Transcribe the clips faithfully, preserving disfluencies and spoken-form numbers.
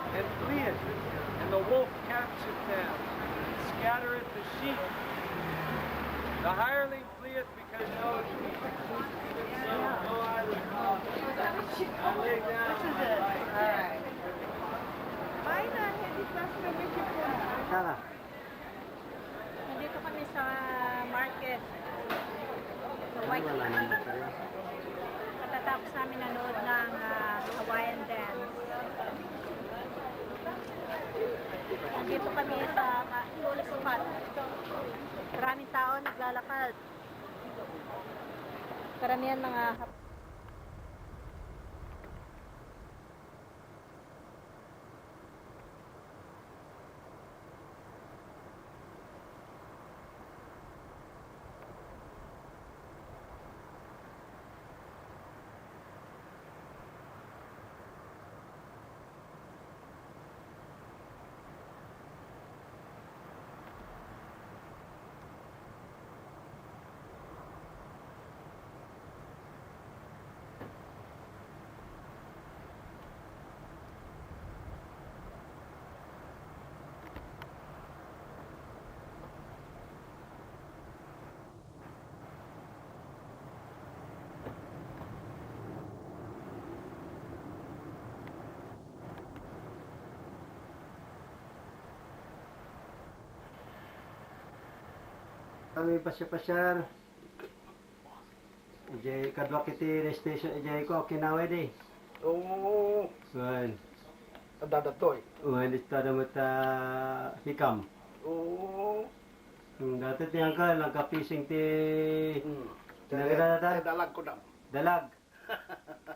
And fleeth, and the wolf catcheth them, and scattereth the sheep. The hireling fleeth because no, no eye was lost. I lay down. This is it. All right. Bye na, hindi plus na may sipon. Tara. Nandito kami sa market. Sa Ay, wala Waikiki. Nang baterya. Katatapos namin nanood ng, ah, Hawaiian dance. Nandito kami sa, ah, tourist spot. Maraming tao naglalakad. Karamihan mga Hap- Kami pasyar-pasyar. Idiay kaduak iti rest station, idiay ko, Okinawa di. Oo. Wen. Adda datoy. Wen, ita da met, ah, Hikam. Oo. Hmm, dati ti uncle, nagka-fishing ti Hmm. Nagdala ta? Ti dalag ko dam. Dalag.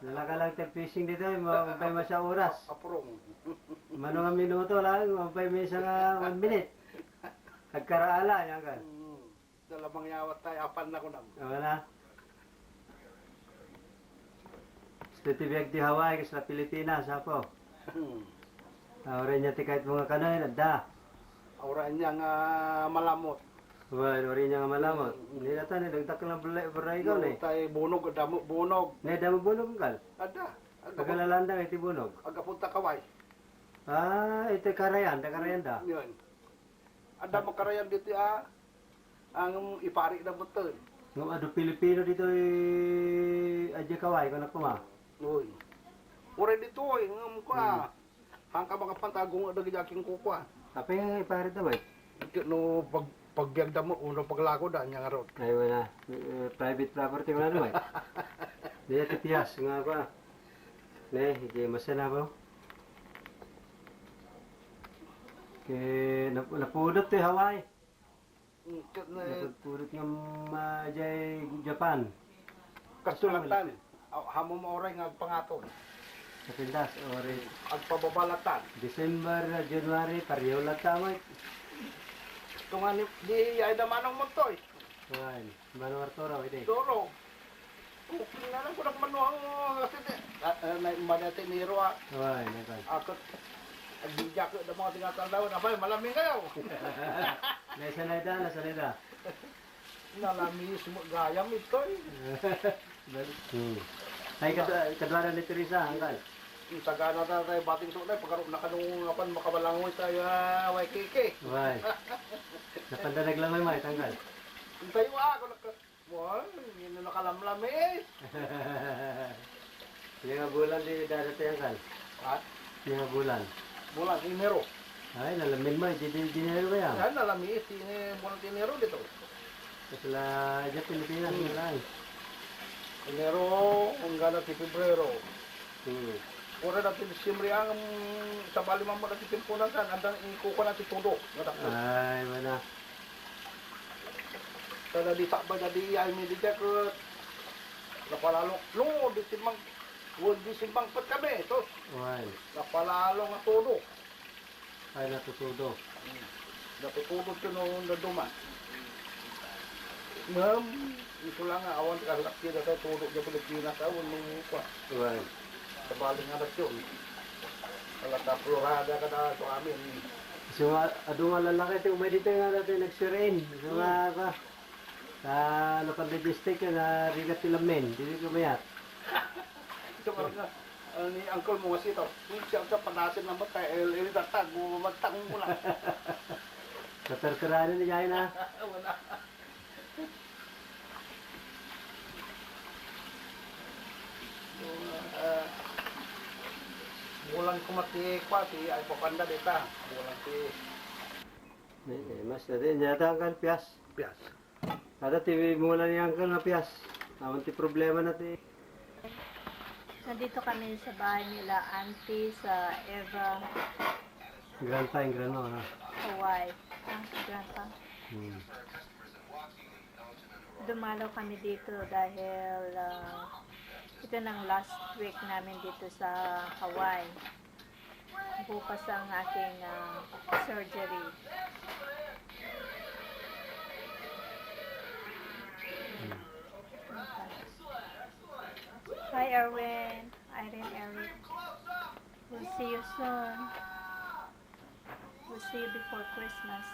Nalaka lang ti fishing ditoy, ma-, umpay masya oras. Apurong. Mano nga minuto lang, umpay maysa nga one minute. Agkaraala, yan ka. Mm. Dala mangyawat tayo, apan na kunam. Wala. Gusto ti biag ti Hawaii, kas la Pilipinas, apo. Hmm. Ah, uray niya ti kahit mga kanoy, adda. Uray niya nga malamot. Wan, uray niya nga malamot. Hmm. Nila ta, nilagdak lang bulay, buray ko, No, ne. Tay bunog, damo bunog. Ne, damo bunog, kal? Adda. Agapun-, Pagalalanda, iti bunog. Agapunta kaway. Ah, iti karayan, da karayan da. Yun. Adda makarayan dito, ah. Ang ipari na buton. Ngem adu Pilipino ditoy adda kaway, kunak koma. Uy. Uray ditoy, ngem kua. Hmm. Hangka makapantago nga dagiti aking kukua. Apay nga ipari da, bay? Ket no pag-, pagbiag da mo, uno paglago da, anya nga rod. Ay, wala. Eh, private property, wala naman. Di, iti piyas, nga kua. Ne, iti masana ba? Ke, nap-, napudot ti Hawaii. Mm, ket ne- Napudpudot nga ma-, jay Japan. Kasulatan. Aw, hamo mo oray nga agpangaton. Kapintas, oray. Agpababalatan. December, January, pareho latta, Mike. Tunga ni, di ay da manong mo toy. Wan, Manong Arturo, iti. Doro. Okay na lang, kunak manuang, kasi di, ah, ah, na, madati niro, ah. Wan, nagkal. Ako, agbibiyak ko, da mga tinatanda ko, "Abay, malaming kayo." Naisanay da, naisanay da. Nalami, sumo-, gayam ito, eh. Hmm. Ay, kadwa-, kadwa na ni Teresa, angkal. Yung sagana na tayo, bating to na, pagkaro-, nakanungapan, makabalangoy tayo, ah, Y K K. Wan. Napanda naglamay, Mike, angkal. Ang tayo, ah, ako nagka-, Wah, hindi na nakalamlam eh. Ania nga bulan ti dadatayan kan? Ha? Ania nga bulan? Bulan Enero. Ay, nalamin mo, di, di, di Enero kaya? Ah, nalami, eh, ti, eh, bulan ti Enero dito. Kasla, dyan Pilipinas, Hmm. na lang. Enero, hanggang na ti Pebrero. Hmm. Ura na ti Disyembre ang sabali man mo na ti timpunan kan, andang ikuko na ti tudo. Nga dakkel. Ay, wala. Kada di sakbay, dadi ay mi di ket napalalo. No, di simbang, wen di simbang pet kami, sus. Wen. Napalalo nga tudo. Ay, natutudo. Natutudo ti no naduma. Ngem, isu la nga awan ti kalakti da tayo tudo di Pilipinas, awan no pa. Wen. Sabali nga nasyon. Ala ta Florida kada so amin. So, nga, adu nga lalaki ti umay dito nga dati nagsirin. So, nga, Hmm. ka, ah, Lapan-Diaz District, nga rigat ti lamin. Dili ko mayat. So, nga, ah, ni uncle mo nga sito. Siya sa panasin na matay, el, el, datag, mo, magtang mo na. Katerteranan ni Jaina. Wala. So, ah, bulan ko mati, kwa, ti, ay, papanda dita. Bulan ti. Eh, eh, mas, adi, nyata ang kalpias. Pias. Ada ti mula ni Uncle nga pias. Awan ti problema na ti. Nandito kami sa bahay nila Auntie sa Eva, Grandpa and grandma, no? Hawaii. Ah, si Grandpa. Hmm. Dumalaw kami dito dahil, ah, ito nang last week namin dito sa Hawaii. Bukas ang aking, ah, surgery. Hi, Erwin, Irene, Eric. We'll see you soon. We'll see you before Christmas.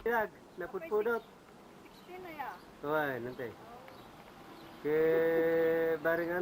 Pinag, napudpudot. Sixteen na ya. Tuwa, nante. Ke, bareng